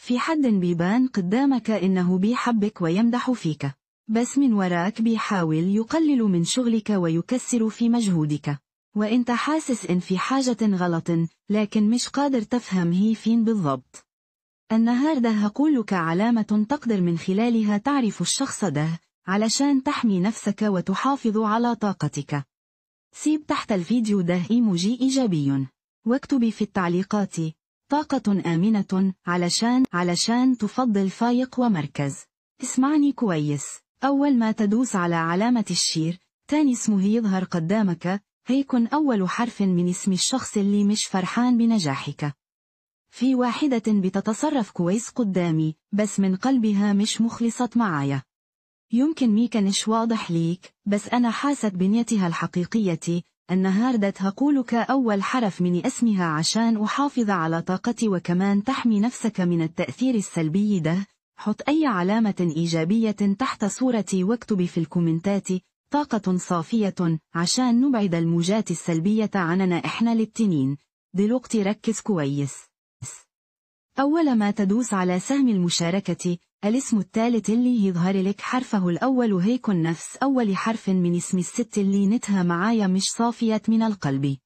في حد بيبان قدامك إنه بيحبك ويمدح فيك، بس من وراك بيحاول يقلل من شغلك ويكسر في مجهودك، وإنت حاسس إن في حاجة غلط لكن مش قادر تفهم هي فين بالضبط. النهاردة هقولك علامة تقدر من خلالها تعرف الشخص ده علشان تحمي نفسك وتحافظ على طاقتك. سيب تحت الفيديو ده إيموجي إيجابي، واكتبي في التعليقات طاقة آمنة علشان تفضل فايق ومركز. اسمعني كويس، أول ما تدوس على علامة ال share تاني اسمه يظهر قدامك، هيكون أول حرف من اسم الشخص اللي مش فرحان بنجاحك. في واحدة بتتصرف كويس قدامي بس من قلبها مش مخلصة معايا. يمكن ميكنش واضح ليك، بس أنا حاسة بنيتها الحقيقية. النهاردة هقولك أول حرف من اسمها عشان أحافظ على طاقتي وكمان تحمي نفسك من التأثير السلبي ده. حط أي علامة إيجابية تحت صورتي واكتب في الكومنتات طاقة صافية عشان نبعد الموجات السلبية عننا إحنا الاتنين. دلوقتي ركز كويس. أول ما تدوس على سهم المشاركة، الاسم الثالث اللي يظهر لك حرفه الأول هيكون نفس أول حرف من اسم الست اللي نتها معايا مش صافية من القلب.